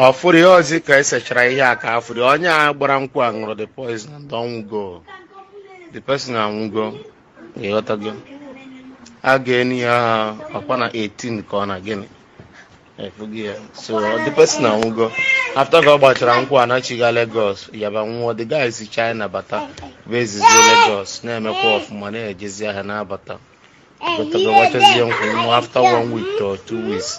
Ọ fụrụ ihe ọzọ ka esechara ihe a ka afụrụ onye a gbara nkwụ a ṅụrụ the poison and ọnwụgo. The person anwụgo, ịghọtago? A ga-eni ya ọkwa na 18 ka ọ na gịnị efughị ya. So the person anwụgo after ka ọ gbachara nkwụ a nachiga Lagos, yaba nwụọ. The guy si China bata bụ ezizi Lagos na-emekwa ọfụma, na-ejezi ahịa na-abata, ịghọtago? Gbachazie nkwụ, nwụọ after one week to 2 weeks.